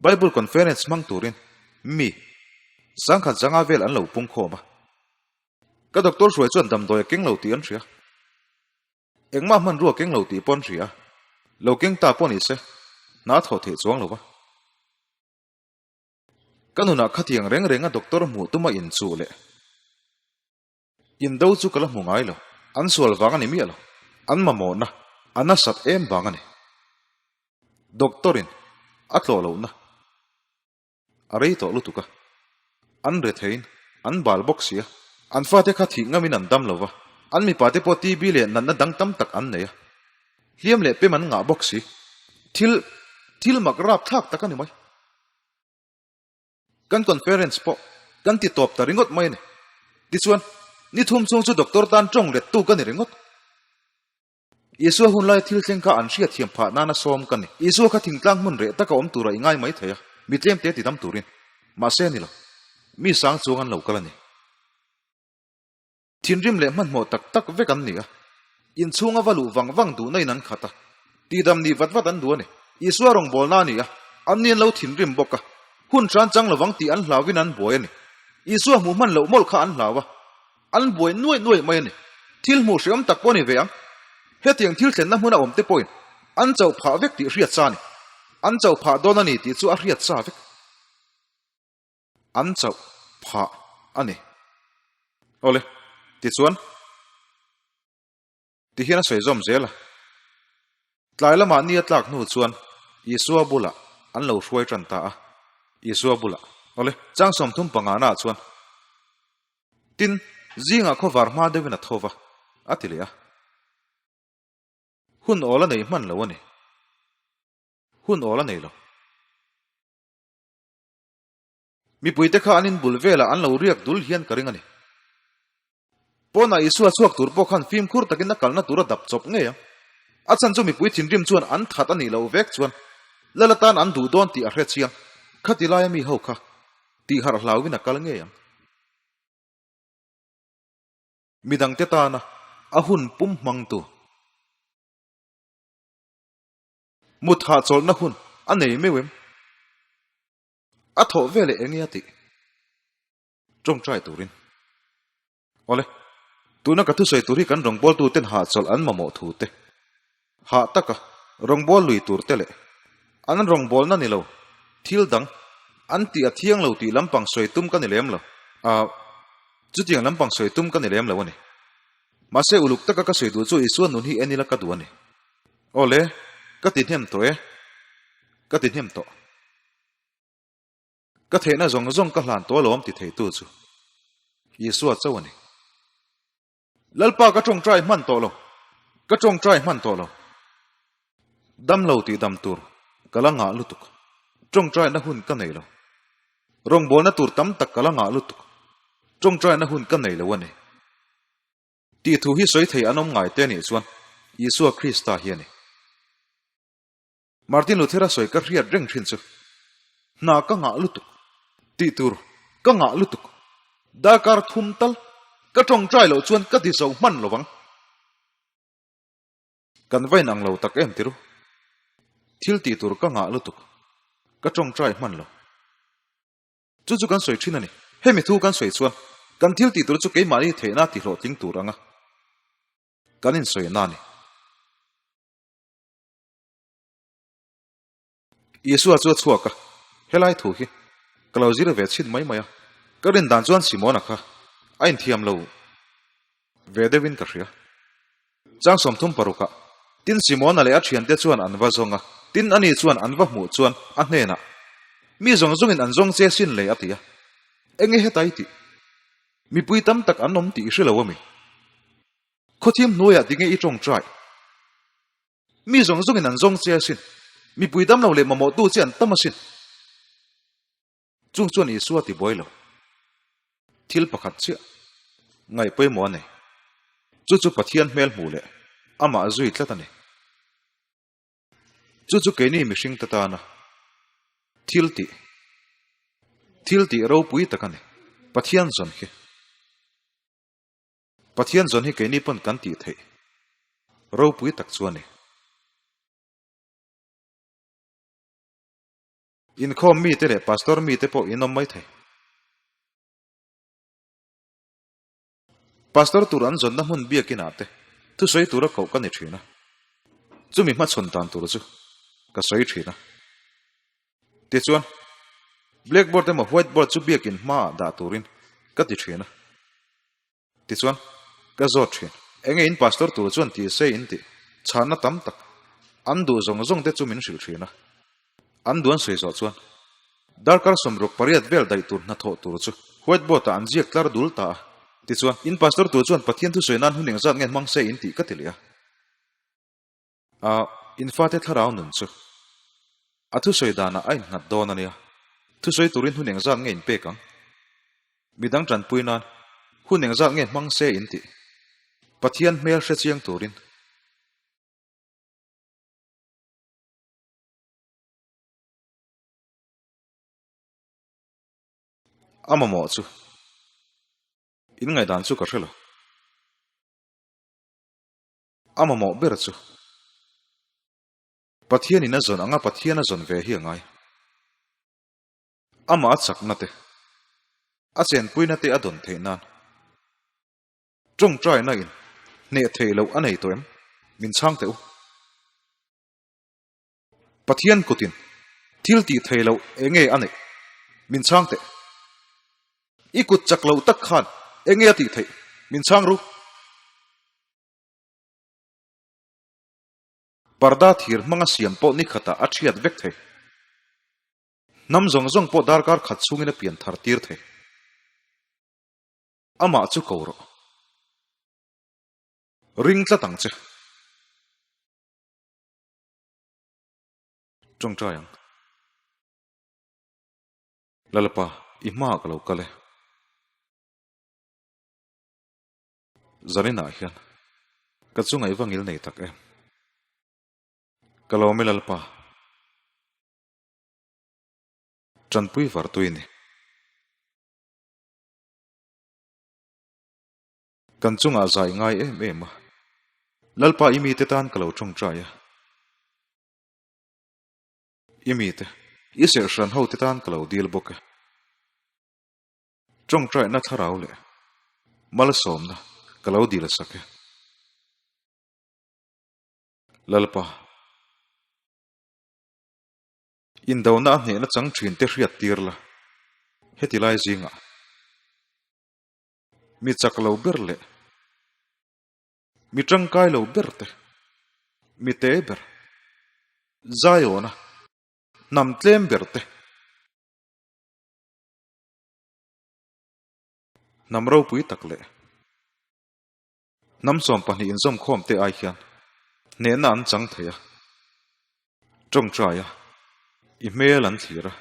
S1: Bible Conference hmang turin mi sangkhat zanga vel an lo pung khawm a. Ka doctor hruai chuan damdawi a keng lo tih an hria. Engmah hmanrua keng lo tih pawh an hria. Lo keng ta pawh ni se, hna a thawh theih chuang lo va. Ka nunah khatiang reng renga doctor hmuh tuma inchuh leh Indo chu ka la hmu ngai lo. An sual vang a ni miah lo. An mamawhna a nasat em vang a ni. Doctor in a tlawh lohna a rei tawh lutuk a. An re theiin an bal bawk si a. An fate kha thih ngamin an dam lo va. An mipate pawh TB leh natna dang tam tak an nei a. Hliam leh pem an ngah bawk si. Thil thil mak rapthlak tak a ni mai. Kan conference pawh kan ti tawp ta ringawt mai a ni. Tichuan, ni thum chhung chu doctor tan tawng lettu ka ni ringawt. Isua hun laia thil thleng kha an hriatthiam phah nana sawm ka ni. Isua kha thingtlang hmun reh taka awm tura i ngai mai thei a, mi tlemte ti dam turin. Mahse a ni lo. Mi sang chuang an lo kal a ni. Thinrim leh hmanhmawh tak tak vek an ni a, inchhunga va luh vang vang duhna in an khat a, tihdam nih vat vat an duh a ni. Isua rawngbawlna a ni a, anni an lo thinrim bawk a, hun hran chang lovang tih an hlauhin an buai a ni. Isua hmuh hman loh mawlh kha an hlau a, an buai nuaih nuaih mai a ni. Thil hmuh hreawm tak pawh a ni ve ang. Hetiang thil thlenna hmuna awmte pawhin an chauh phah vek tih hriat sa a ni. An chauh phah dawn a ni tih chu a hriat sa vek. An chauh phah a ni. Awle, tichuan, tihian a sawi zawm zel a. Tlai lamah ni a tlak hnu chuan Isua bulah an lo hruai tan ta a. Isua bulah, awle, chang 35 naah chuan, Tin, zingah khawvar hma deuhin a tho va. A ti leh a. Hun awl a nei hman lo a ni. Hun awl a nei lo. Mipuite kha an inbul velah an lo riak dul hian ka ring a ni. Pawnah Isua chhuak tur pawh khan fimkhur takin a kalna tur a dap chawp ngei ang. A chhan chu mipui thinrim chuan an that a nih loh vek chuan Lal atan an duh dawn tih a hre chiang. Khati laia mi ho kha tih harh hlauin a kal ngei ang. Midangte tana a hun pum hmangtu. Mut hahchawlhna hun a nei meuh em? A thawh veleh eng nge a tih? Tawngtai turin. Awle, tuna ka thusawi tur hi kan rawngbawltuten hahchawlh an mamawh thu te, hah taka rawngbâwl lui tur te leh an rawngbâwlna ni lo thil dang an tih a thiang lo tih lampang sawi tum ka ni lem lo. A, chutiang lampang sawi tum ka ni lem lo a ni. Mahse uluk taka ka sawi duh chu Isua nun hi en ila ka duh a ni. Awle, ka ti hnem tawh e. Ka ti hnem tawh. Ka theihna zawng zawng ka hlan tawh alawm ti theitu chu Isua chauh a ni. Lalpa ka tawngtai hman tawh lo, ka tawngtai hman tawh lo. Dam lo tih dam tur ka la ngah lutuk, tawngtaina hun ka nei lo. Rawngbawlna tur tam tak ka la ngah lutuk, tawngtaina hun ka nei lo a ni. Tih thu hi sawi thei an awm ngai te nih chuan Isua Krista hi a ni. Martin Luther-a sawi ka hriat reng thin chu, Hna ka ngah lutuk, tih tur ka ngah lutuk, darkar thum tal ka tawngtai loh chuan ka ti zo hman lo vang. Kan va inang lo tak em tiru? Thil tih tur ka ngah lutuk, ka tawngtai hman lo. Chu chu kan sawi thin a ni. Hemi thu kan sawi chuan kan thil tih tur chu keimahni theihna tihlawhtling tur anga kan insawina a ni. Isua chu a chhuak a, Helai thu hi ka lo zir ve chhin mai mai a, ka rin dan chuan Simona kha a inthiam lo ve deuhin ka hria. Chang 36 ah, Tin Simona leh a thiante chuan an va zawng a, tin ani chuan an va hmuh chuan a hnenah, Mi zawng zawngin an zawng che sin le a ti a. Enge heta i tih? Mipui tam tak an awm tih i hre lo ami? Khawthim hnuaiah tinge i tawngtai? Mi zawng zawngin an zawng che asin. Mipui dam lo leh mamawhtu che an tam asin. Chung chuan Isua ti buai lo. Thil pakhat chiah ngaih pawimawh a nei. Chu chu Pathian hmel hmuh leh amah zui tlat a ni. Chu chu keini mihring te tana thil tih, thil tih ropui tak a ni. Pathian zawn hi. Pathian zawn hi keini pawn kan tih theih ropui tak chu a ni. Inkhawm mite leh pastor mite pawh in awm mai thei. Pastor tur an zawnna hmun biakinah te thusawi tura koh ka ni thin a. Chumi hmachhawn dan tur chu ka sawi thin a. Tichuan, blackboard emaw whiteboard chu biakin hmaah dah turin ka ti thin a. Tichuan, ka zawt thin. Enge in pastor tur chuan ti se in tih chhanna tam tak an duh zawng zawng te chu min hrilh thin a. An duh an sawi zawh chuan darkar 68 vel daih tur hnathawh tur chu whiteboard ah an ziak tlar dul ta a. Tichuan, in pastor tur chuan Pathian thusawi nan hun engzat nge hmang se in tih ka ti leh a. A, in fate thlarau nun chu a thusawi danah a innghat dawn a nia. Thusawi turin hun engzat nge in pek ang? Midang tanpui nan hun engzat nge hmang se in tih? Pathian hmel hre chiang turin. A mamawh chu in ngaihdan chu ka hre lo. A mamawh ber chu Pathianin a zawn anga Pathian a zawn ve hi a ngai. Amah a chakna te, a chenpuina te a dawn theih nan tawngtaina in hneh theih loh a nei tawh em? Min chhang teh u. Pathian kutin thil tih theih loh enge a neih? Min chhang teh. I kut chak loh tak khan enge a tih theih? Min chhang ru. Parda thir hmanga siam pawh ni khatah a thiat vek thei. Hnam zawng zawng pawh darkar khat chhungin a pian thar tir thei. Amah chu ko rawh. Ring tlat ang che. Tawngtai ang. Lalapa, i hmaah ka lo kal e. Zaninah hian ka chunga i va ngil nei tak em? Ka lawm e Lalpa. Tanpui vartu i ni. Kan chungah zai ngai em em a. Lalpa i mite tan ka lo tawngtai a. I mite, i serhhran ho te tan ka lo dil bawk e. Tawngtaina thlarau leh malsawmna ka lo dil sak e. Lalpa, indona a hnehna chang thin te hriat tir la, heti lai zingah mi chak lo ber leh mi tangkai lo ber te, mi te ber, zaiawna hnam tlem ber te, hnam ropui tak leh hnam 12 inzawmkhawm te ai hian hnehna an chang thei a, tawngtai a, i hmel an thlir a.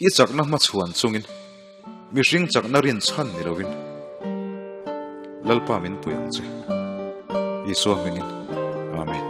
S1: I chakna hmachhuan chungin mihring chakna rinchhan ni lovin Lalpa min pui ang che. Isua hmingin. Amen.